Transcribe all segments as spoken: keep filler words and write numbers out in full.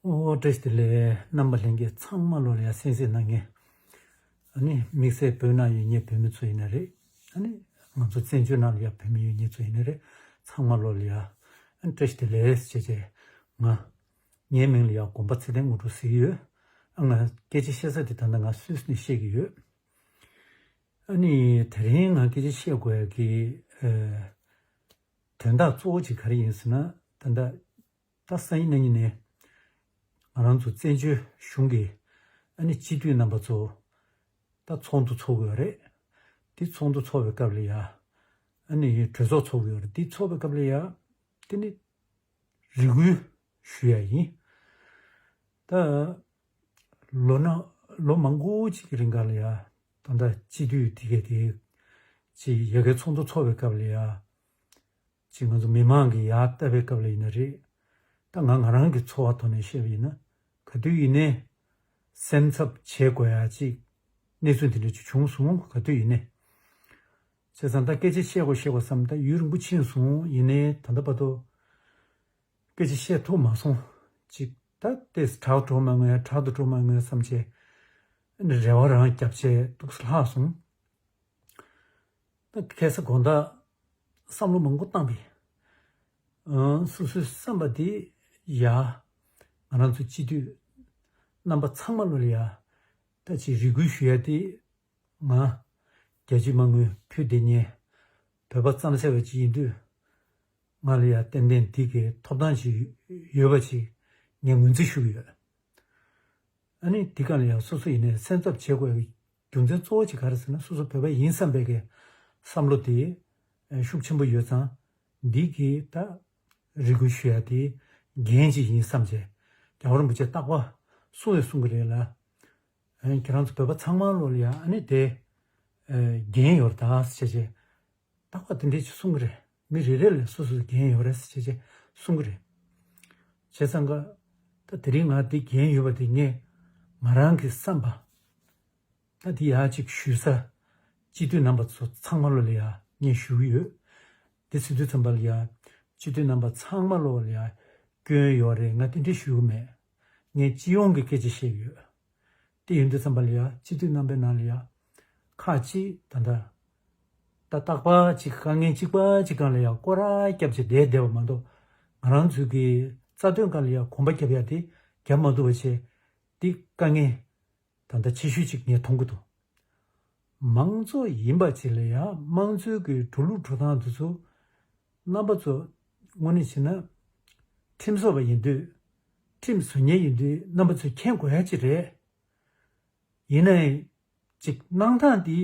ཨོ་བཀྲ་ཤིས་བདེ་ལེགས། རྣམ་པ་ལྷན་རྒྱས་ཚང་མ་ལོ་ལ་ཡ་གསན་གཟིགས་གནང་མཁན། ཨ་ནི་དམིགས་བསལ་བོད་ནང་ཡོད་མཁན་བོད་མི་ཚོ་ཡིན་ན་རེད། ཨ་ནི་ང་ཚོ་བཙན་བྱོལ་ནང་ལ་ཡ་བོད་མི་ཡོད་མཁན་ཚོ་ཡིན་ན་རེད། ཚང་མ་ལོ་ལ་ཡ་ཨ་ནི་བཀྲ་ཤིས་བདེ་ལེགས་ཞེས་བྱས། ང་ངའི་མིང་ལ་ཡ་དགོན་པ་ཚེ་བརྟན་དངོས་གྲུབ་ཟེར་གྱི་ཡོད། ཨ་ང་སྐད་ཆ་བཤད་ས་དེ་ད་ལྟ་ང་སུད་སི་ནས་བཤད་ཀྱི་ཡོད། ཨ་ནི་དེ་རིང་ང་སྐད་ཆ་བཤད་དགོས་ཡ་གི་ཨ་དོན་དག་གཙོ་བོ་ཅིག་ག་རེ་ཡིན་ཟེར་ན། ད་ལྟ་ད་སང་ཉིན་གནངས་ཉིན་ནས་ང་རང་ཚོ་བཙན་བྱོལ་གཞུང་གི་ཨ་ནི་སྤྱི་འཐུས་རྣམ་པ་ཚོ་ད་ཚོགས་འདུ་ཚོགས་དགོས་རེད། དེ་ཚོགས་འདུ་ཚོགས་པའི་སྐབས་ལ་ཡ་ཨ་ནི་གྲོས་ཚོགས་ཚོགས་དགོས་རེད། དེ་ཚོགས་པའི་སྐབས་ལ་ཡ་དེ་ནི་རེ་སྐུལ་ཞུ་ཡ་ཡིན། ད་ལོ་ན་ལོ་མང་པོ་ཅིག་གི་རིང་ག་ལ་ཡ་ད་ལྟ་སྤྱི་འཐུས་དེ་གས་དེ་ཅིག་ཡ་གའི་ཚོགས་འདུ་ཚོགས་པའི་སྐབས་ལ་ཡ། ཅིག་ང་ཚོ་མི་མང་གི་ཡར་ལྟ་བའི་སྐབས་ལ་ཡིན་ན་རེད། ད་ང་ང་རང་གི་ཚོར་བ་ཐོག་ནས་བཤད་པ་ཡིན་ན། ག་དུས་ཡིན་ནའི་སེམས་འཚབ་བྱེད་དགོས་ཡ་ཅིག་གནས་ཚུལ་དེ་འདྲ་ཅིག་བྱུང་སོང་། ག་དུས་ཡིན་ནའི། བྱས་ཙང་ད་སྐད་ཆ་བཤད་དགོས་བཤད་དགོས་བསམ། ད་ཡུན་རིང་པོ་ཕྱིན་སོང་། ཡིན་ནའི་ད་ལྟ་བར་དུ་སྐད་ཆ་བཤད་ཐུབ་མ་སོང་། ཅིག་ད་ལྟས་དྲག་འགྲོ་མ་ངེས་དྲག་ཏུ་འགྲོ་མ་ངེས་བསམ་བྱས། རེ་བ་རང་བརྒྱབ་བྱས་འདུག་སེ་ལྷག་སོང་། ད་ཁ་སང་དགོང་དག་བསམ་བློ་མང་པོ་བཏང་བས། ཨང་། སོ་སོའི་བསམ་པ་དེ་ཡ། ང་རང་ཚོ་སྤྱི་འཐུས་རྣམ་པ་ཚང་མ་ལོ་ལ་ཡ། ད་ཅིག་རེ་སྐུལ་ཞུ་ཡ་དེ། ང་རྒྱལ་གཅེས་མ་དངུལ་ཕུལ་བསྡད་མཁན་བོད་པ་རྩམ་ཟ་བ་ཅིག་ཡིན་དུས། ང་ལ་ཡ་ཏན་ཏན་འདི་གའི་ཐོབ་ཐང་ཅིག་ཡོད་པ་ཅིག་ངས་ངོས་འཛིན་ཞུ་གི་ཡོད། ཨ་ནི་འདི་ག་ལ་ཡང་སོ་སོ་ཡིན་ནའི་སེམས་འཚབ་བྱེད་དགོས་པའི་རྒྱུ་མཚན་གཙོ་བོ་ཅིག་ག་རེ་ཟེར་ན། སོ་སོ་བོད་པ་ཡིན་བསམ་པའི་གི་བསམ་བློ་དེ་ཤུགས་ཆེན་པོ་ཡོད་ཙང་། འདི་གི་ད་རེ་སྐུལ་ཞུ་ཡ་དེ་འགན་ཅིག་ཡིན་བསམ་བྱས། རྒྱལ་བ་རིན་པོ་ཆེ་རྟག་པར་གསུང་བས་གསུང་གི་རེད་ལ། ཁྱེད་རང་ཚོ་བོད་པ་ཚང་མ་ལོ་ལ་ཡ་ཨ་ནི་དེ་འགན་ཡོད་རེད་ད་ཟེར་བྱས། རྟག་པར་དེ་འདྲས་ཅིག་གསུང་གི་རེད། མི་རེ་རེ་ལ་སོ་སོའི་འགན་ཡོད་རེད་ཟེར་བྱས་བྱས་གསུང་གི་རེད། བྱས་ཙང་ཀ་ད་དེ་རིང་ང་འདི་འགན་ཡོད་པ་དེ་ངས་ང་རང་གི་བསམ་པ་ད་འདི་ཡག་ཅིག་ཞུ་ས། སྤྱི་འཐུས་རྣམ་པ་ཚོ་ཚང་མ་ལོ་ལ་ཡ་ངས་ཞུ་གི་ཡོད། འདི་ཟེར་དུས་ཙམ་པ་ལ་ཡ་སྤྱི་འཐུས་རྣམ་པ་ཚང་མ་ལོ་ལ་ཡ་སྐྱོན་ཡོད་རེད། ང་དེ་འདྲས་ཞུ་གི་མེད། ངས་སྤྱི་ཡོངས་ཀྱི་སྐད་ཆ་བཤད་ཀྱི་ཡོད། དེ་ཡིན་དུས་ཙམ་པ་ལ་ཡ་སྤྱི་འཐུས་རྣམ་པའི་ནང་ལ་ཡ་ཁག་ཅིག་ད་ལྟ་ད་རྟག་པར་ཅིག་དཀའ་ངལ་གཅིག་པ་ཅིག་སྒང་ལ་ཡ་སྐོར་ར་བརྒྱབ་བྱས་བསྡད་བསྡད་པ་མ་གཏོགས། ང་རང་ཚོའི་གི་རྩ་དོན་སྒང་ལ་ཡ་གོམ་པ་རྒྱབ་ཡ་དེ་རྒྱབ་མ་ཐུབ་པ་བྱས། འདི་དཀའ་ངལ་ད་ལྟ་ཆེ་ཤོས་ཅིག་ངས་མཐོང་གི་འདུག་མང་གཙོ་ཡིན་པ་ཅིག་ལ་ཡ་དམངས་གཙོའི་གི་འགྲོ་ལུགས་འགྲོ་སྟངས་དེ་ཚོ་རྣམ་པ་ཚོ་དངོས་གནས་བྱས་ན་ཁྲིམས་བཟོ་བ་ཡིན་དུས་ཁྲིམས་བཟོ་མཁན་ཡིན་དུས་རྣམ་པ་ཚོས་མཁྱེན་དགོས་ཡ་ཅིག་རེད། ཡིན་ནའི་ཅིག་གནང་སྟངས་འདི་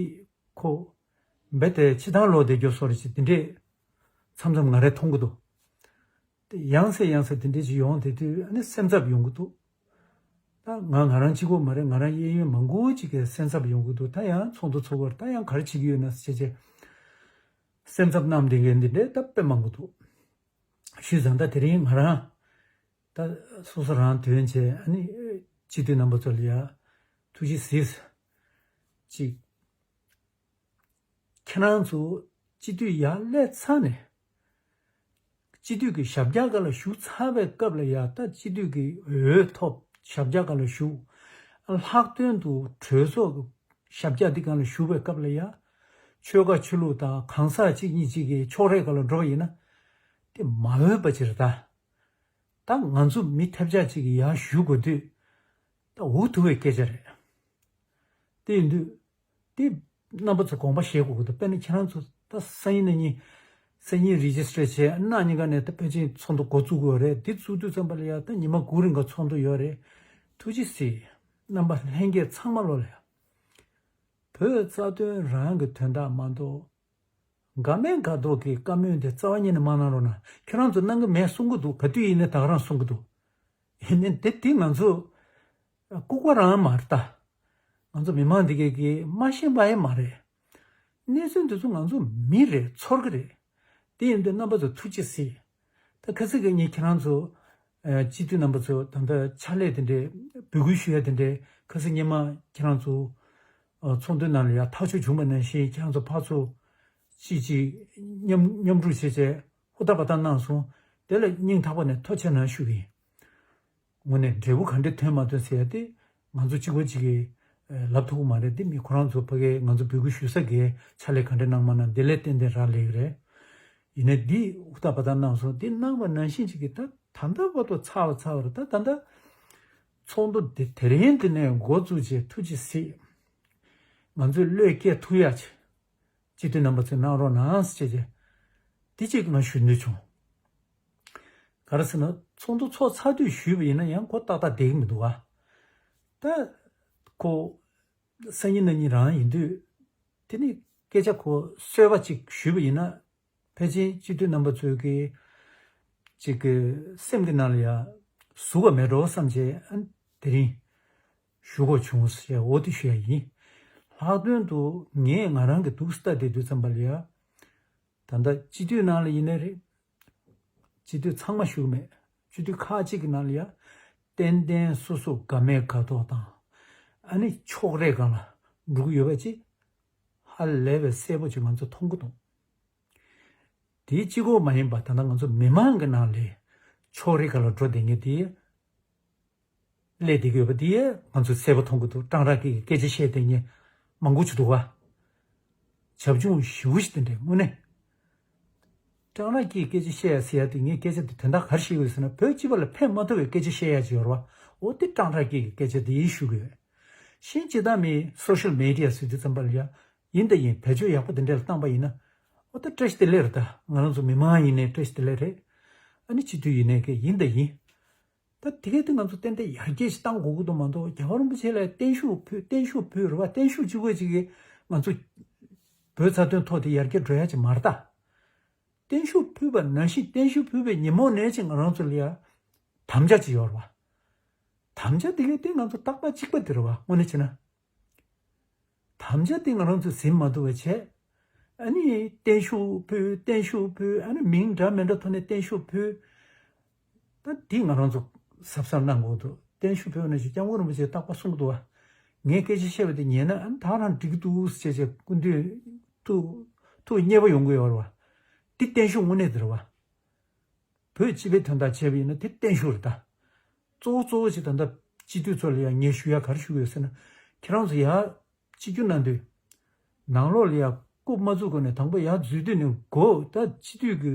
ཁོ་རྦད་དེ་ཕྱི་ཐང་ལོག་བསྡད་རྒྱུ་བཟོ་འདྲ་ཅིག་འདི་འདྲས་མཚམས་མཚམས་ང་རས་མཐོང་གི་འདུག་དེ་ཡང་སེ་ཡང་སེ་དེ་འདྲས་ཅིག་ཡོང་བསྡད་དུས་ཨ་ནི་སེམས་འཚབ་ཡོང་གི་འདུག་ད་ང་ང་རང་གཅིག་པོ་མ་རེད། ང་རང་གཡས་གཡོན་མང་པོ་ཅིག་གི་སེམས་འཚབ་ཡོང་གི་འདུག་ད་ཡང་ཚོགས་འདུ་ཚོགས་པར་ད་ཡང་ག་རེ་བྱེད་ཀྱི་ཡོད་ན་ཟེར་བྱས་བྱས་སེམས་འཚབ་གནང་བསྡད་མཁན་འདི་འདྲས་ད་དཔེ་མང་པོ་འདུག་ཞུས་ཙང་ད་དེ་རིང་ང་རང་ད་སོ་སོ་རང་དོན་བྱས་ཨ་ནི་སྤྱི་འཐུས་རྣམ་པ་ཚོ་ལ་ཡ་ཐུགས་རྗེ་གཟིགས། ཅིག་ཁྱེད་རང་ཚོ་སྤྱི་འཐུས་ཡར་སླེབས་ཚར་ནས། སྤྱི་འཐུས་ཀྱི་ཞབས་བཀྱག་སྒང་ལ་བཞུགས་ཚར་བའི་སྐབས་ལ་ཡ། ད་སྤྱི་འཐུས་ཀྱི་འོས་ཐོབ་ཞབས་བཀྱག་སྒང་ལ་བཞུགས། ལྷག་དོན་དུ་གྲོས་ཚོགས་ཀྱི་ཞབས་བཀྱག་འདི་སྒང་ལ་བཞུགས་པའི་སྐབས་ལ་ཡ། ཆོལ་ཁ་ཆོས་ལུགས་དང་གང་ཟག་གཅིག་གཉིས་གཅིག་གི་ཕྱོགས་རིས་སྒང་ལ་འགྲོ་བ་ཡིན་ན། དེ་མ་འོས་པ་ཅིག་རེད་ད། ད་ང་ཚོ་མི་ཐེབས་ཆག་ཅིག་གིས་ཡར་བཞུགས་དགོས་དུས། ད་འུ་ཐུག་པའི་སྐད་ཆ་རེད། དེ་ཡིན་དུས། དེ་རྣམ་པ་ཚོ་དགོངས་པ་བཞེས་དགོས་ཀྱི་འདུག་དཔེར་ན་ཁྱེད་རང་ཚོ་ད་སང་ཉིན་གནངས་ཉིན། སང་ཉིན་རེ་ཇི་སི་ཊར་བྱས། གནངས་ཉིན་ཀ་ནས་ད་ཕལ་ཆེར་ཚོགས་འདུ་འགོ་བཙུགས་དགོས་རེད། དེ་བཙུགས་དུས་ཙམ་པ་ལ་ཡ་ད་ཉི་མ་དགུ་རིང་ག་ཚོགས་འདུ་ཡོད་རེད། ཐུགས་རྗེ་གཟིགས། རྣམ་པ་ལྷན་རྒྱས་ཚང་མ་ལོ་ལ་ཡ། བོད་རྩ་དོན་རང་གི་དོན་དག་མ་གཏོགས། འགའ་མེད་འགའ་འདོགས་ཀྱི་བཀའ་མོལ་དེ་རྩ་བ་ཉིད་ནས་མ་གནང་རོགས་གནང་། ཁྱེད་རང་ཚོ་གནང་གི་མེད་གསུང་གི་འདུག་ག་དུས་ཡིན་ནའི་ད་ག་རང་གསུང་གི་འདུག་ཡིན་ནའི་དེ་དེ་ང་ཚོ་ལྐུགས་པ་རང་མ་རེད་ད། ང་ཚོ་མི་མང་འདི་གས་ཀྱིས་མ་ཤེས་པ་ཡང་མ་རེད། གནས་ཚུལ་འདི་ཚོ་ང་ཚོ་མི་རེད། ཚོར་གི་རེད། དེ་ཡིན་དུས་རྣམ་པ་ཚོ་ཐུགས་རྗེ་གཟིགས། ད་ཁ་སང་གི་ཉིན་ཁྱེད་རང་ཚོ་ཨ་སྤྱི་འཐུས་རྣམ་པ་ཚོ་ད་ལྟ་ཕྱག་ལས་དེ་འདྲའི་འབོད་སྐུལ་ཞུ་ཡ་དེ་འདྲའི་ཁ་སང་ཉི་མ་ཁྱེད་རང་ཚོ་ཨ་ཚོགས་འདུའི་ནང་ལ་ཡ་ཐག་གཅོད་བྱུང་བ་ནང་བཞིན། ཁྱེད་རང་ཚོ་ཕར་ཚུར་གཅིག་གཅིག་མཉམ་མཉམ་རུབ་བྱས་བྱས་ཧུར་ཐག་པ་ཐག་གནང་སོང་། དེ་ལ་སྙིང་ཐག་པ་ནས་ཐུགས་རྗེ་གནང་ཞུ་གི་ཡིན། ངོས་ནས་འབྲས་བུ་ག་འདྲ་ཐོན་མ་ཐོན་ཟེར་ཡ་དེ་ང་ཚོ་གཅིག་པོ་གཅིག་གིས་ལབ་ཐུབ་ཀྱི་མ་རེད། དེ་མི་ཁོ་རང་ཚོ་ཕ་གིའི་ང་ཚོ་འབོད་སྐུལ་ཞུ་ས་གིས་ཕྱག་ལས་ག་འདྲ་གནང་མ་གནང་དེ་ལས་ཏན་ཏན་རག་ལས་ཀྱི་རེད། ཡིན་ནའི་འདི་ཧུར་ཐག་པ་ཐག་གནང་སོང་། དེ་གནང་བ་ནང་བཞིན་ཅིག་གིས་ད་ད་ལྟ་བར་དུ་ཚར་བ་ཚར་བ་རེད། ད་ད་ལྟ་ཚོགས་འདུ་དེ་དེ་རིང་དེ་ནས་འགོ་བཙུགས་བྱས་ཐུགས་རྗེ་གཟིགས། ང་ཚོས་བློས་བཀལ་ཐུབ་ཡ་ཆེ། སྤྱི་འཐུས་རྣམ་པ་ཚོས་གནང་རོགས་གནང་ཟེར་བྱས་བྱས། དེ་གཅིག་ང་ཞུ་འདོད་བྱུང་། ག་རེ་ཟེར་ན་ཚོགས་འདུ་ཚོགས་ཚར་དུས་ཞུས་པ་ཡིན་ན་ཡང་ཁོ་ཏག་ཏག་བསྡད་ཀྱི་མི་འདུག་ག་ད་ཁོ་སང་ཉིན་གནངས་ཉིན་རང་ཡིན་དུས་དེ་ནི་སྐད་ཆ་ཁོ་གསོལ་བ་གཅིག་ཞུས་པ་ཡིན་ན། ཕལ་ཆེར་སྤྱི་འཐུས་རྣམ་པ་ཚོའི་གི་ཅིག་གི་སེམས་ཀྱི་ནང་ལ་ཡ་ཟུག་པ་མེད་འགྲོ་བསམ་བྱས་ཨ་དེ་རིང་ཞུ་དགོས་བྱུང་ཟེར་འོ་དེ་ཞུ་ཡ་ཡིན། ལྷག་དོན་དུ་ངས་ང་རང་གི་འདུག་སེ་ལྟ་བསྡད་དུས་ཙམ་པ་ལ་ཡ་ད་ལྟ་སྤྱི་འཐུས་ནང་ལ་ཡིན་ནའི་རེད། སྤྱི་འཐུས་ཚང་མ་ཞུ་གི་མེད། སྤྱི་འཐུས་ཁག་ཅིག་གི་ནང་ལ་ཡ་ཏན་ཏན་སོ་སོ་དགའ་མེད་དགའ་མདོག་དང་ཨ་ནི་ཕྱོགས་རེ་སྒང་ལ་འགྲོ་གི་ཡོད་པ་ཅིག་ཧ་ལས་པའི་གསལ་པོ་ཅིག་ང་ཚོ་མཐོང་གི་འདུག་དེའི་གཅིག་པོ་མ་ཡིན་པ་ད་ལྟ་ང་ཚོ་མི་མང་གི་ནང་ལས་ཕྱོགས་རིས་ཁ་ལ་འགྲོ་བསྡད་མཁན་དེ་སླེབས་བསྡད་ཀྱི་ཡོད་པ་དེ་ང་ཚོས་གསལ་པོ་མཐོང་གི་འདུག་སྤྲང་ར་སྐད་ཀྱི་སྐད་ཆ་བཤད་བསྡད་མཁན་མང་པོ་ཅིག་འདུག་བ། བྱབ་ཆུང་ཞེ་པོ་ཞིག་དེ་འདྲས་དངོས་གནས། སྤྲང་ར་སྐད་ཀྱི་སྐད་ཆ་བཤད་ཡ་ཟེར་ཡ་དེ་ངས་སྐད་ཆ་དེ་དོན་དག་ག་རེ་བཤད་ཀྱི་ཡོད་ཟེར་ན་བོད་སྤྱི་པ་ལ་ཕན་མ་ཐོགས་པའི་སྐད་ཆ་བཤད་ཡ་ཅིག་ཡོད་རེད་བ། འོ་དེ་སྤྲང་ར་སྐད་ཀྱི་སྐད་ཆ་དེ་ཡིན་ཞུ་གི་ཡོད། གཞན་སྤྱིར་བཏང་མི་སོ་ཤལ་མི་ཌི་ཡ་ཟེར་དུས་ཙམ་པ་ལ་ཡ། ཡིན་དང་ཡིན་བེད་སྤྱོད་ཡག་པོ་དེ་འདྲ་ལ་བཏང་པ་ཡིན་ན། ཨོ་ད་བཀྲ་ཤིས་བདེ་ལེགས་རེད་ད། ང་རང་ཚོ་མི་མང་ཡིན་ནའི་བཀྲ་ཤིས་བདེ་ལེགས་རེད། ཨ་ནི་སྤྱི་འཐུས་ཡིན་ནའི་ཀྱེ་ཡིན་དང་ཡིན། ད་དེ་གས་དེ་ང་ཚོ་ཏན་ཏན་ཡར་རྒྱས་ཤིག་བཏང་དགོས་ཀྱི་འདུག་མ་གཏོགས་རྒྱལ་བ་རིན་པོ་ཆེ་ལ་བརྟན་བཞུགས་ཕུལ་བརྟན་བཞུགས་ཕུལ་རེད་བ། བརྟན་བཞུགས་གཅིག་པོ་གཅིག་གིས་ང་ཚོ་བོད་རྩ་དོན་ཐོག་དེ་ཡར་རྒྱས་འགྲོ་ཡ་ཅིག་མ་རེད་ད། བརྟན་བཞུགས་ཕུལ་བ་ནང་བཞིན་བརྟན་བཞུགས་ཕུལ་བའི་ཉིན་མོ་ནས་ཅིག་ང་རང་ཚོ་ལ་ཡ་དམ་བཅའ་ཅིག་ཡོད་རེད་བ། དམ་བཅའ་དེ་གས་དེ་ང་ཚོ་རྟག་པ་གཅིག་པ་དེ་རེད་བ་དངོས་གནས་བྱས་ན། དམ་བཅའ་དེ་ང་རང་ཚོས་ཟིན་མ་ཐུབ་པ་བྱས། ཨ་ནི་བརྟན་བཞུགས་ཕུལ་བརྟན་བཞུགས་ཕུལ་ཨ་ནི་མིང་འདྲ་མི་འདྲ་ཐོག་ནས་བརྟན་བཞུགས་ཕུལ། ད་འདི་ང་རང་ཚོ་གཟབ་གཟབ་གནང་དགོས་འདུག་བརྟན་བཞུགས་ཕུལ་བ་ནང་བཞིན་སྐྱབས་མགོན་རིན་པོ་ཆེས་རྟག་པར་གསུང་གི་འདུག་བ། ངས་སྐད་ཆ་བཤད་པ་དེ་ཉན་ན་ཨ་ནི་ད་རང་འགྲིག་གི་འདུག་ཟེར་བྱས་སྐུ་མདུན་ཐུགས་ཐུགས་མཉེས་པོ་ཡོང་གི་ཡོད་རེད་བ། འདི་བརྟན་བཞུགས་དངོས་གནས་དེ་རེད་བ། བོད་སྤྱི་པའི་དོན་དག་བྱས་པ་ཡིན་ན་དེ་བརྟན་བཞུགས་རེད་ད། གཙོ་བོ་གཙོ་བོ་ཞིག་ད་ལྟ་སྤྱི་འཐུས་ཚོ་ལ་ཡང་ངས་ཞུ་ཡ་ག་རེ་ཞུ་གི་ཡོད་ཟེར་ན། ཁྱེད་རང་ཚོ་ཡར་གཅིག་གྱུར་གནང་དུས། ནང་ལོགས་ལ་ཡར་རྐུབ་མ་བཙུགས་གོང་ནས་དང་པོ་ཡར་འཛུལ་དུས་ནས་འགོ་ད་སྤྱི་འཐུས་ཀྱི་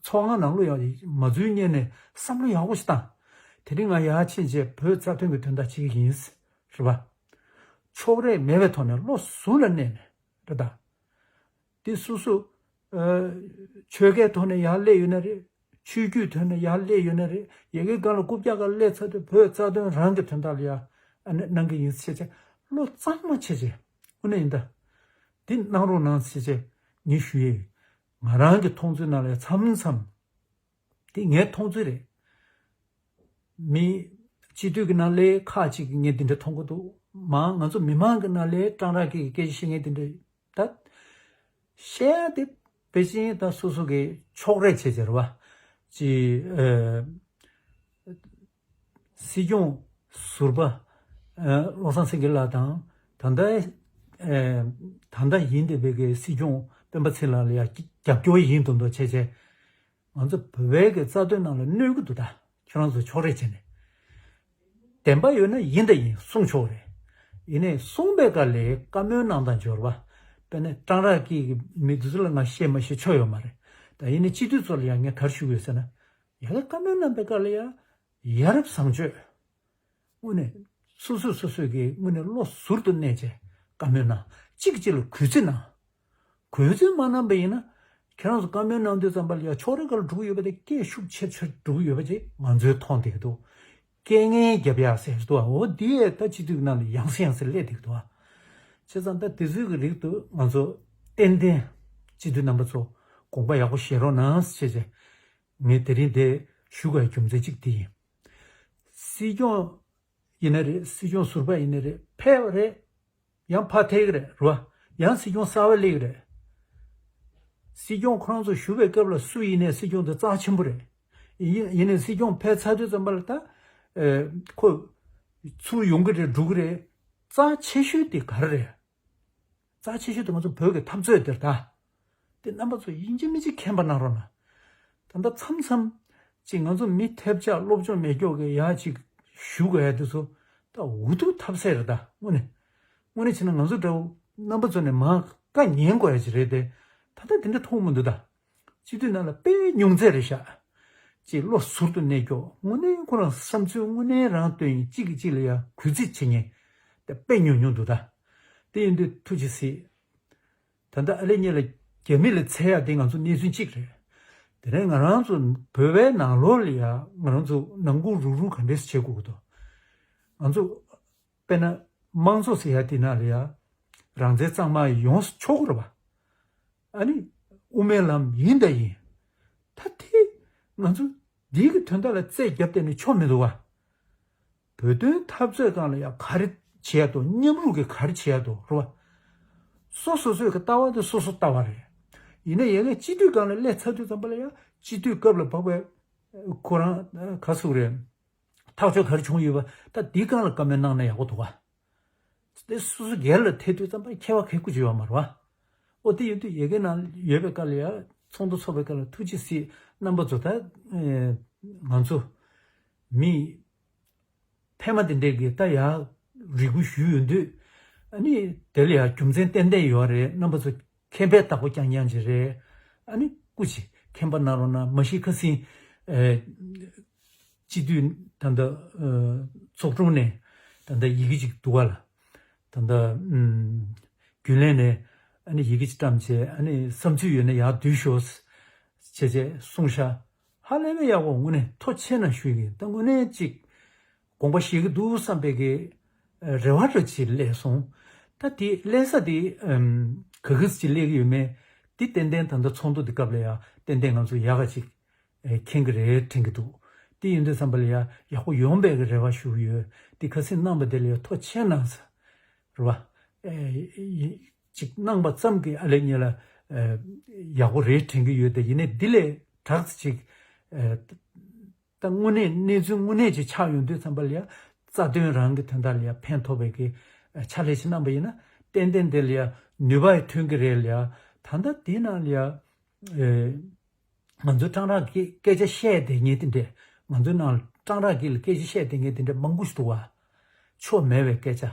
ཚོགས་ཁང་ནང་ལོགས་ཡར་མ་འཛུལ་སྔོན་ནས་བསམ་བློ་ཡག་པོ་ཞིག་བཏང་། དེ་རིང་ང་ཡར་ཕྱིན་རྗེས་བོད་རྩ་དོན་གྱི་དོན་དག་བྱེད་ཀྱི་ཡིན། རེད་པ། ཕྱོགས་རིས་མེད་པའི་ཐོག་ནས་བློ་གཟུ་ལ་གནས་ནས་རེད་ད། དེ་སོ་སོ། ཨ། ཆོལ་ཁའི་ཐོག་ནས་ཡར་སླེབས་ཡོད་ན་རེད། ཆོས་བརྒྱུད་ཐོག་ནས་ཡར་སླེབས་ཡོད་ན་རེད། ཡ་གིའི་སྒང་ལ་རྐུབ་བཀྱག་སྒང་སླེབས་ཚར་དུས་བོད་རྩ་དོན་རང་གི་དོན་དག་ལ་ཡ། ཨ་ནི་གནང་གི་ཡིན་ཟེར་བྱས་བློ་གཙང་མ་བྱས་བྱས་དངོས་གནས་ཡིན་ད། འདི་གནང་རོགས་གནང་ཟེར་བྱས་ངས་ཞུ་ཡས་ཡོད། ང་རང་གི་མཐོང་ཚུལ་ནང་ལ་ཡ་མཚམས་མཚམས། དེ་ངའི་མཐོང་ཚུལ་རེད། མི། སྤྱི་འཐུས་ཀྱི་ནང་ལས་ཁག་ཅིག་གིས་ངས་འདི་འདྲ་མཐོང་གི་འདུག་མང་ང་ཚོ་མི་མང་གི་ནང་ལས་སྤྲང་ར་སྐད་ཀྱི་སྐད་ཆ་བཤད་མཁན་འདི་འདྲ་ད། བཤད་ཡ་དེ་བེ་ཅིན་ད་སོ་སོ་གི་ཕྱོགས་རེས་བྱས་བྱས་རེད་བ། ཅི། ཨ། སྲིད་སྐྱོང་ཟུར་པ། ཨ། བློ་བཟང་སེང་གེ་ལགས་དང་། ད་ལྟ། ཨ། ད་ལྟ་ཡིན་བསྡད་པའི་གི་སྲིད་སྐྱོང་སྤེན་པ་ཚེ་ལགས་ལ་ཡ་རྒྱབ་སྐྱོར་ཡིན་མདོག་མདོག་བྱས་བྱས། ང་ཚོ་བོད་པའི་གི་རྩ་དོན་ནང་ལ་གནོད་ཀྱི་འདུག་ད། ཁྱོད་རང་ཚོ་ཕྱོགས་རེས་བྱས་ནས། བདེན་པ་ཡོད་ན་ཡིན་དང་ཡིན་གསུང་ཆོག་རེད། ཡིན་ནའི་གསུང་པའི་སྐབས་ལ་བཀའ་མོལ་གནང་སྟངས་འབྱོར་བ། དཔེར་ན་སྤྲང་ར་སྐད་ཀྱི་མི་འདི་ཚོ་ལ་ང་བཤད་མ་ཤེས་ཆོ་ཡོད་མ་རེད། ད་ཡིན་ནའི་སྤྱི་འཐུས་ཚོ་ལ་ཡང་ངས་ག་རེ་ཞུ་དགོས་ཟེར་ན། ཡ་གི་བཀའ་མོལ་གནང་པའི་སྐབས་ལ་ཡ། ཡ་རབས་བཟང་སྤྱོད། དངོས་གནས། སོ་སོས་སོ་སོས་ཀྱི་དངོས་གནས་བློ་ཟུར་དུ་གནས་བྱས་བཀའ་མོལ་གནང་། གཅིག་གཅིག་ལ་གུས་བརྩི་གནང་། གུས་བརྩི་མ་གནང་པ་ཡིན་ན། ཁྱེད་རང་ཚོ་བཀའ་མོལ་གནང་དུས་ཙམ་པ་ལ་ཡ་ཕྱོགས་རེས་སྒང་ལ་འགྲོ་གི་ཡོད་པ་དེ་སྐད་ཤུགས་ཆེར་ཆེར་འགྲོ་གི་ཡོད་པ་ཅིག་ང་ཚོས་མཐོང་བསྡད་ཀྱི་འདུག་སྐད་ངན་རྒྱབ་ཡག་ཟེར་གྱི་འདུག་འོ་འདི་ཡས་ད་སྤྱི་འཐུས་ནང་ལ་ཡང་སེ་ཡང་སེ་སླེབས་བསྡད་ཀྱི་འདུག་བྱས་ཙང་ད་དེ་ཚོའི་གི་རིགས་དུ་ང་ཚོ་ཏན་ཏན་སྤྱི་འཐུས་རྣམ་པ་ཚོ་དགོངས་པ་ཡག་པོ་བཞེས་རོགས་གནང་ཟེར་བྱས། ངས་དེ་རིང་འདི་ཞུ་དགོས་རྒྱུ་མཚན་གཅིག་འདི་ཡིན། སྲིད་སྐྱོང་ཡིན་ན་རེད། སྲིད་སྐྱོང་ཟུར་པ་ཡིན་ན་རེད། ཕེབས་པ་རེད། ཡང་ཕར་ཐེག་གི་རེད། རེད་བ། ཡང་སྲིད་སྐྱོང་གསར་པ་སླེབས་ཀྱི་རེད། སྲིད་སྐྱོང་ཁོ་རང་ཚོ་བཞུགས་པའི་སྐབས་ལ་སུ་ཡིན་ནའི་སྲིད་སྐྱོང་དེ་རྩ་ཆེན་པོ་རེད། ཡིན་ཡིན་ནའི་སྲིད་སྐྱོང་ཕེབས་ཚར་དུས་ཙམ་པ་ལ་ད། ཨེ། ཁོ། ཚུར་ཡོང་གི་རེད་འགྲོ་གི་རེད། རྩ་ཆེ་ཤོས་དེ་ག་རེ་རེད། རྩ་ཆེ་ཤོས་དེ་ང་ཚོ་བོད་ཀྱི་འཐབ་རྩོད་དེ་རེད་ད། དེ་རྣམ་པ་ཚོ་ཡིན་གཅིག་མིན་གཅིག་མཁྱེན་པ་གནང་རོགས་གནང་། ད་ལྟ་མཚམས་མཚམས་ཅིག་ང་ཚོ་མི་ཐེབས་ཆག་སློབ་སྦྱོང་མེད་སྐྱོག་གི་ཡ་ཅིག་ ཞུ་དགོས་ཡ་དེ་ཚོ་ད་འུ་ཐུག་ཐབས་ཟད་རེད་ད། དངོས་གནས་དངོས་གནས་བྱས་ན་ང་ཚོ་འདྲ་བོ་རྣམ་པ་ཚོ་ནས་མར་བཀའ་ཉན་དགོས་ཡ་ཅིག་རེད་དེ། ད་ལྟ་དེ་འདྲ་མཐོང་མི་འདུག་ད། སྤྱི་འཐུས་ནང་ལ་དཔེ་ཉུང་ཚད་རེད་ཤག་ཅེས་བློ་ཟུར་དུ་གནས་སྐྱོ། དངོས་གནས་ཁོ་རང་བསམ་ཚུལ་དངོས་གནས་རང་བཏོན་ཡིན་གཅིག་གིས་གཅིག་ལ་ཡ་གུས་བརྩི་བྱེད་མཁན་དེ་དཔེ་ཉུང་ཉུང་འདུག་ད། དེ་ཡིན་དུས་ཐུགས་རྗེ་གཟིགས། ད་ལྟ་ཨ་ལེ་གཉིས་ལ་རྒྱ་མི་ལ་འཚེ་ཡ་དེ་ང་ཚོ་གནས་ཚུལ་གཅིག་རེད། དེ་ནས་ང་རང་ཚོ་བོད་པའི་ནང་ལོགས་ལ་ཡ་ང་རང་ཚོ་ནང་ཁུལ་རུག་རུག་ག་འདྲས་བྱེད་དགོས་ཀྱི་འདུག་ང་ཚོ་དཔེར་ན་དམངས་གཙོ་ཟེར་ཡ་དེ་ནང་ལ་ཡ་རང་བཙན་གཙང་མ་ཡོངས་སུ་ཆོག་གི་རེད་པ། ཨ་ནི་དབུ་མའི་ལམ་ཡིན་དང་ཡིན། ད་དེ་ང་ཚོ་འདི་གི་དོན་དག་ལ་རྩད་བརྒྱབ་བསྡད་ནས་ཆོག་མི་འདུག་བ། བོད་དོན་འཐབ་རྩོད་སྒང་ལ་ཡང་ག་རེ་བྱེད་ཡ་འདུག་མཉམ་རུབ་ཀྱིས་ག་རེ་བྱེད་ཡ་འདུག་རེད་བ། སོ་སོ་སོའི་གི་ལྟ་བ་དེ་སོ་སོ་ལྟ་བ་རེད། ཡིན་ན་ཡ་གི་སྤྱི་འཐུས་སྒང་ལ་སླེབས་ཚར་དུས་ཙམ་པ་ལ་ཡང་སྤྱི་འཐུས་སྐབས་ལ་བབས་པའི་ཁོ་རང་ག་ཟེར་རེད། ཐག་གཅོད་ག་རེ་བྱུང་ཡོད་པ་ད་འདི་སྒང་ལ་བཀའ་མོལ་གནང་ན་ཡག་པོ་འདུག་བ། དེ་སོ་སོ་སྒེར་ལ་ཐེ་དུས་ཙམ་པ་ཁྱད་པར་ག་གི་ཅིག་ཡོད་མ་རེད་བ། ཨོ་དེ་ཡོད་དུས་ཡ་གི་ནང་ཡོད་པའི་སྐབས་ལ་ཡང་ཚོགས་འདུ་ཚོགས་པའི་སྐབས་ལ་ཐུགས་རྗེ་གཟིགས་རྣམ་པ་ཚོ་ད་ང་ཚོ་མི་ཕལ་མ་དེ་འདྲས་ཀྱིས་ད་ཡར་རེ་སྐུལ་ཞུས་ཡོང་དུས། ཨ་ནི་དེ་ལ་ཡང་རྒྱུ་མཚན་ཏན་ཏན་ཡོད་རེད། རྣམ་པ་ཚོ་མཁྱེན་པས་བདག་པོ་རྐྱང་རྐྱང་ཅིག་རེད། ཨ་ནི་སྐུ་མཁྱེན་མཁྱེན་པ་གནང་རོགས་གནང་། མ་གཞི་ཁ་སང་ཨེ་སྤྱི་འཐུས་ད་ལྟ་ཨ་ཚོགས་དྲུང་ནས་ད་ལྟ་ཡི་གེ་ཅིག་འདུག་ག་ལ། ད་ལྟ་ཨམ་རྒྱུན་ལས་ནས་ཨ་ནི་ཡི་གེ་ཅིག་བཀྲམ་བྱས། ཨ་ནི་བསམ་ཚུལ་ཡོད་ན་ཡར་བསྡུས་ཤོག་བྱས་བྱས་གསུངས་ཤག་ཧ་ལས་པའི་ཡག་པོ། དངོས་གནས་ཐུགས་རྗེ་ཆེ་གནང་ཞུ་ཡི་ཡིན། ད་དངོས་གནས་ཅིག་དགོངས་པ་བཞེས་ཀྱི་འདུག་བསམ་པའི་གི་རེ་བ་འདྲ་ཅིག་སླེབས་སོང་། ད་དེ་སླེབས་ས་དེ་ཨམ་ག་གི་ཅིག་སླེབས་ཀྱི་ཡོད་མེད་དེ་ཏན་ཏན་ད་ལྟ་ཚོགས་འདུ་དེ་སྐབས་ལ་ཡང་ཏན་ཏན་ང་ཚོ་ཡག་ག་ཅིག་ཨེ་མཁྱེན་གྱི་རེད་དྲན་གྱི་འདུག་དེ་ཡིན་དུས་ཙམ་པ་ལ་ཡང་ཡག་པོ་ཡོང་བའི་གི་རེ་བ་ཞུ་གི་ཡོད། དེ་ཁ་སང་གནང་བ་དེ་ལ་ཡང་ཐུགས་རྗེ་ཆེ་གནང་ཟེར། རེད་བ། ཨེ་ཡི་ཅིག་གནང་བ་ཙམ་གྱིས་ཨ་ལེ་གཉིས་ལ་ཨེ་ཡག་པོ་རེད་དྲན་གྱི་ཡོད། དེ་ཡིན་ནའི་འདི་ལས་དྲག་ཙམ་ཅིག་ཨེ་ད་དངོས་གནས་གནས་ཚུལ་དངོས་གནས་ཅིག་ཆགས་ཡོང་དུས་ཙམ་པ་ལ་ཡང་རྩ་དོན་རང་གི་དོན་དག་ལ་ཡང་ཕན་ཐོགས་པའི་གི་ཨེ་ཕྱག་ལས་ཅིག་གནང་བ་ཡིན་ན་ཏན་ཏན་དེ་ལ་ཡང་ནུས་པ་ཡང་ཐོན་གྱི་རེད་ལ་ཡང་། ད་ལྟ་དེའི་ནང་ལ་ཡང་ཨེ་ང་ཚོ་སྤྲང་རག་གི་སྐད་ཆ་བཤད་བསྡད་མཁན་དེ་འདྲས། ང་ཚོའི་ནང་ལ་སྤྲང་རག་གི་ལ་སྐད་ཆ་བཤད་བསྡད་མཁན་དེ་འདྲས་མང་པོ་ཞིག་འདུག་བ། ཆོ་མེད་པའི་སྐད་ཆ།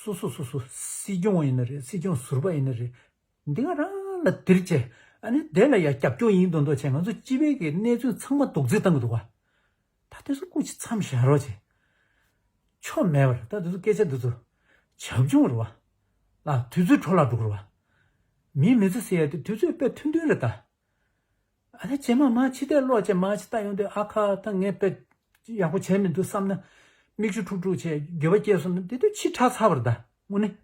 སོ་སོ་སོ་སོ་སྲིད་སྐྱོང་ཡིན་ན་རེད། སྲིད་སྐྱོང་ཟུར་པ་ཡིན་ན་རེད། འདི་ག་རང་ལ་དེར་བྱས། ཨ་ནི་དེ་ལ་ཡ་རྒྱབ་སྐྱོར་ཡིན་མདོག་མདོག་བྱས། ང་ཚོ་སྤྱི་པའི་གི་གནས་ཚུལ་ཚང་མ་རྡོག་རྫིས་བཏང་གི་འདུག་བ། ད་དེ་ཚོ་སྐུ་མཁྱེན་མཚམས་བཞག་རོགས་བྱས། ཆོ་མེད་པར་ད་དེ་ཚོ་སྐད་ཆ་འདི་ཚོ་བྱབ་ཆུང་རེད་བ། ལ་དུས་ཚོད་འཕྲོ་བརླག་འགྲོ་གི་རེད་བ། མིའི་མི་ཚེ་ཟེར་ཡ་དེ་དུས་ཚོད་དཔེ་ཐུང་ཐུང་རེད་ད། ཨ་ནི་རྗེས་མ་མ་ཕྱི་བལྟས་ལོག་བྱས་མ་ཕྱི་ལྟ་ཡོང་དུས་ཨ་ཁ་ད་ངས་དཔེ་ཡག་པོ་བྱས་མི་འདུག་བསམ་ན། མིག་ཆུ་འཁྲུག་འཁྲུག་བྱས་འགྱོད་པ་སྐྱེས་སོང་ན་དེ་དུས་ཕྱི་དྲགས་ཚར་བ་རེད་ད། དངོས་གནས།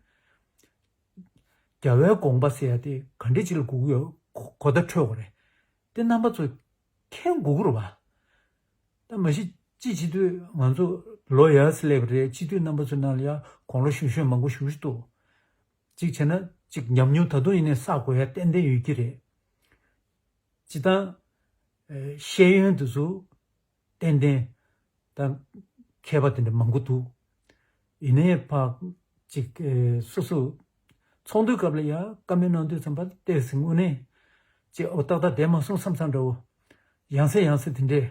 རྒྱལ་བའི་དགོངས་པ་ཟེར་ཡ་དེ་ག་འདྲ་ཅིག་ལ་སྒུག་ཡོད་གོ་བརྡ་འཕྲོད་དགོས་རེད། དེ་རྣམ་པ་ཚོ་མཁྱེན་དགོས་ཀྱི་རེད་བ། ད་མ་གཞི་སྤྱི་སྤྱི་འཐུས་ང་ཚོ་ལོ་ཡར་སླེབས་པ་རེད། སྤྱི་འཐུས་རྣམ་པ་ཚོའི་ནང་ལ་ཡང་དགུང་ལོ་གཞོན་གཞོན་མང་པོ་ཞེ་པོ་ཅིག་འདུག་གཅིག་བྱས་ན་གཅིག་ཉམས་མྱོང་ད་དུང་ཡིན་ནའི་བསགས་དགོས་ཡ་ཏན་ཏན་ཡོད་ཀྱི་རེད། སྤྱིར་བཏང་ཨེ་ཤེས་ཡོན་དེ་ཚོ་ཏན་ཏན་ད་མཁས་པ་དེ་འདྲ་མང་པོ་འདུག་ཡིན་ནའི་ཕ་གཅིག་ཨེ་སོ་སོ་ཚོགས་འདུའི་སྐབས་ལ་ཡ་བཀའ་མོལ་གནང་དུས་ཙམ་པ་ཏོག་ཙམ་དངོས་གནས་ཅིག་ཨོ་ཏག་ཏག་བསྡད་མ་སོང་བསམ་བསམ་འདྲ་བོ། ཡང་སེ་ཡང་སེ་དེ་འདྲས་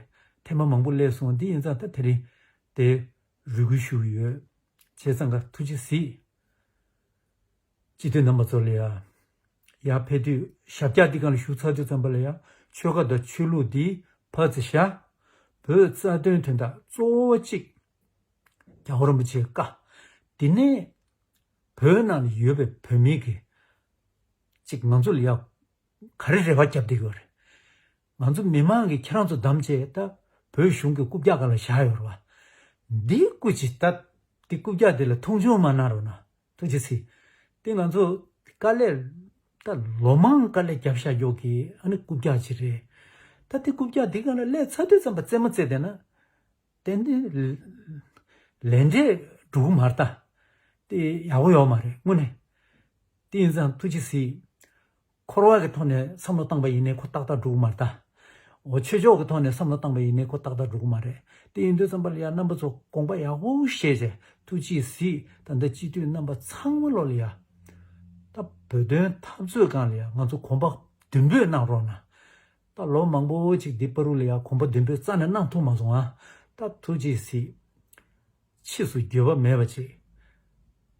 ཐེངས་མ་མང་པོ་སླེབས་སོང་། འདི་ཡིན་ཙང་ད་དེ་རིང་དེ་རེ་སྐུལ་ཞུ་གི་ཡོད། བྱས་ཙང་ག་ཐུགས་རྗེ་གཟིགས། སྤྱི་འཐུས་རྣམ་པ་ཚོ་ལ་ཡ། ཡར་ཕེབས་དུས་ཞབས་བཀྱག་འདི་སྒང་ལ་བཞུགས་ཚར་དུས་ཙམ་པ་ལ་ཡ། ཆོལ་ཁ་དང་ཆོས་ལུགས་འདི་ཕར་ཙམ་བཞག་བོད་རྩ་དོན་དོན་དག་གཙོ་བོ་གཅིག་རྒྱལ་བ་རིན་པོ་ཆེའི་བཀའ། དེ་ནས་བོད་ནང་ལ་ཡོད་པའི་བོད་མི་གི་གཅིག་ང་ཚོ་ལ་ཡ་ག་རེ་རེ་བ་རྒྱབ་བསྡད་ཡོད་རེད། ང་ཚོ་མི་མང་གིས་ཁྱེད་རང་ཚོ་བདམས་བྱས་ད་བོད་གཞུང་གི་རྐུབ་བཀྱག་སྒང་ལ་བཞག་ཡོད་རེད་བ། འདི་སྐུ་མཁྱེན་ད་འདི་རྐུབ་བཀྱག་འདི་ལ་མཐོང་ཆུང་མ་གནང་རོགས་གནང་། ཐུགས་རྗེ་གཟིགས། དེ་ང་ཚོ་དཀའ་ལས་ད་ལོ་མང་དཀའ་ལས་རྒྱབ་བཞག་ཡོད་ཀྱི་ཨ་ནི་རྐུབ་བཀྱག་ཅིག་རེད། ད་དེ་རྐུབ་བཀྱག་འདི་སྒང་ལ་སླེབས་ཚར་དུས་ཙམ་པ་རྩེད་མོ་རྩེས་བསྡད་ན། ཏན་ཏན་ལས་འབྲས་འགྲུབ་ཀྱི་མ་རེད་ད། དེ་ཡག་པོ་ཡོད་མ་རེད་དངོས་གནས། དེ་ཡིན་ཙང་ཐུགས་རྗེ་གཟིགས། འཁོར་བ་གི་ཐོག་ནས་བསམ་བློ་བཏང་པ་ཡིན་ནའི་ཁོ་ཏག་ཏག་འགྲུབ་ཀྱི་མ་རེད་ད། འོ་ཆོས་ཕྱོགས་ཀྱི་ཐོག་ནས་བསམ་བློ་བཏང་པ་ཡིན་ནའི་ཁོ་ཏག་ཏག་འགྲུབ་ཀྱི་མ་རེད། དེ་ཡིན་དུས་ཙམ་པ་ལ་ཡ་རྣམ་པ་ཚོ་དགོངས་པ་ཡག་པོ་བཞེས་བྱས་ཐུགས་རྗེ་གཟིགས། ད་ལྟ་སྤྱི་འཐུས་རྣམ་པ་ཚང་མ་ལོ་ལ་ཡ། ད་བོད་དོན་འཐབ་རྩོད་སྒང་ལ་ཡ་ང་ཚོ་གོམ་པ་མདུན་སྤོས་གནང་རོགས་གནང་། ད་ལོ་མང་པོ་ཅིག་འདི་བར་དུ་ལ་ཡ་གོམ་པ་མདུན་སྤོས་རྩ་ནས་གནང་ཐུབ་མ་སོང་ཨ། ད་ཐུགས་རྗེས་གཟིགས། ཕྱིས་སུ་འགྱོད་པ་མེད་པ་བྱེད།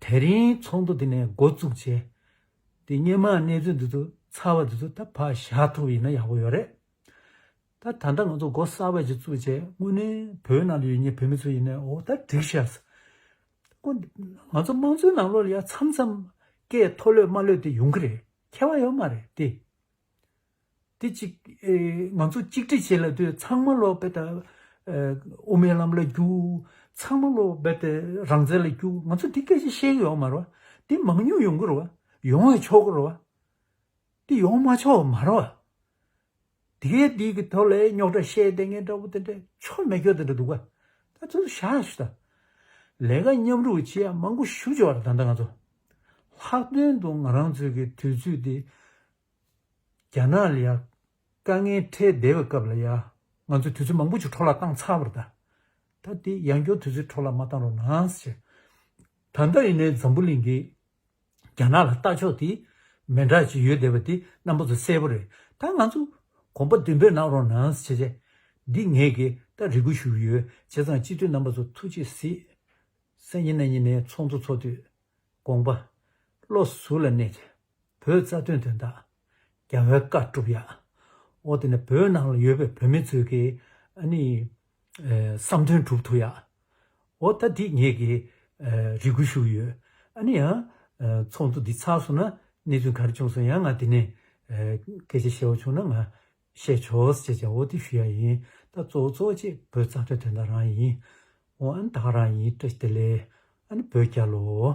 དེ་རིང་ཚོགས་འདུ་འདི་ནས་འགོ་བཙུགས་བྱས། དེ་སྔོན་མ་གནས་ཚུལ་འདི་ཚོ་ཚར་བ་འདི་ཚོ་ད་ཕར་བཞག་ཐུབ་ཡིན་ན་ཡག་པོ་ཡོད་རེད། ད་ད་ལྟ་ང་ཚོ་འགོ་གསར་པ་ཅིག་བཙུགས་བྱས་དངོས་གནས་བོད་ནང་ལ་ཡོད་མཁན་བོད་མི་ཚོ་ཡིན་ནའི་འོ་ད་འགྲིག་ཤག་ཟེར། ཁོ་ང་ཚོ་དམངས་གཙོའི་ནང་ལོགས་ལ་ཡ་མཚམས་མཚམས་སྐད་མཐོ་ལོད་དམའ་ལོད་དེ་ཡོང་གི་རེད། ཁྱད་པར་ཡོད་མ་རེད་དེ། དེ་གཅིག་ཨེ། ང་ཚོ་གཅིག་སྒྲིལ་བྱེད་ལབ་དུས་ཚང་མ་ལོ་བེ་ད། ཨེ། དབུ་མའི་ལམ་ལ་རྒྱུག་ཚང་མ་ལོ་བེ་ད་རང་བཙན་ལ་རྒྱུག་ང་ཚོ་འདི་སྐད་ཆ་བཤད་ཀྱི་ཡོད་མ་རེད་བ། འདི་མང་ཉུང་ཡོང་གི་རེད་བ། ཡོང་བ་ཆོག་གི་རེད་བ། འདི་ཡོང་མ་ཆོག་མ་རེད་བ། དེ་གའི་འདི་གི་ཐོག་ལ་རྙོག་དྲ་བཤད་བསྡད་མཁན་འདྲ་བོ་དེ་འདྲ་ཆོ་མེད་སྐྱོ་དེ་འདྲ་འདུག་ག་ད་ཚོ་བཞག་ཞུ་ད། ལས་ཀ་མཉམ་རུབ་བྱེད་ཡ་མང་པོ་ཞུ་ཆོག་རེད་ད་ལྟ་ང་ཚོ། ལྷག་དོན་དུ་ང་རང་ཚོའི་གི་དུས་ཚོད་འདི། རྒྱ་ནག་ལ་ཡ། དཀའ་ངལ་འཕྲད་བསྡད་པའི་སྐབས་ལ་ཡ། ང་ཚོས་དུས་ཚོད་མང་པོ་ཅིག་འཕྲོ་བརླག་བཏང་ཚར་བ་རེད་ད། ད་དེ་ཡང་བསྐྱར་དུས་ཚོད་འཕྲོ་བརླག་མ་བཏང་རོགས་གནང་ཟེར། ད་ལྟ་ཡིན་ནའི་འཛམ་བུ་གླིང་གི་རྒྱ་ནག་ལ་ལྟ་ཕྱོགས་དེ་མི་འདྲ་ཅིག་ཡོད་བསྡད་པ་དེ་རྣམ་པ་ཚོ་གསལ་པོ་རེད། ད་ང་ཚོ་གོམ་པ་མདུན་སྤོས་གནང་རོགས་གནང་ཟེར་བྱས། འདི་ངས་གི་ད་རེ་སྐུལ་ཞུ་གི་ཡོད། བྱས་ཙང་སྤྱི་འཐུས་རྣམ་པ་ཚོ་ཐུགས་རྗེས་གཟིགས། སང་ཉིན་གནངས་ཉིན་ནས་ཚོགས་འདུ་ཚོགས་དུས། དགོངས་པ། བློ་གཟུ་ལ་གནས་ཏེ། བོད་རྩ་དོན་དོན་དག་རྒྱལ་བའི་བཀའ་སྒྲུབ་ཡག་འོ་དེ་ནས་བོད་ནང་ལ་ཡོད་པའི་བོད་མི་ཚོས་ཀྱི་ཨ་ནི། ཨེ། བསམ་དོན་སྒྲུབ་ཐུབ་ཡག་འོ་ད་འདི་ངེད་ཀྱི་ཨེ། རེ་སྐུལ་ཞུ་གི་ཡོད། ཨ་ནི་ཡང་ཨེ། ཚོགས་འདུ་འདི་ཚར་སོང་ན་གནས་ཚུལ་ག་རེ་བྱུང་སོང་ཡང་ང་འདི་ནས་ཨེ། སྐད་ཆ་བཤད་པ་བྱུང་ན་ང་བཤད་ཆོག་ཟེར་བྱས་འོ་དེ་ཞུ་ཡག་ཡིན། ད་གཙོ་བོ་གཙོ་བོ་ཅིག་བོད་རྩ་དོན་དོན་དག་རང་ཡིན། འོ་ཨ་ནི་ད་ག་རང་ཡིན། བཀྲ་ཤིས་བདེ་ལེགས། ཨ་ནི་བོད་རྒྱལ་ལོ།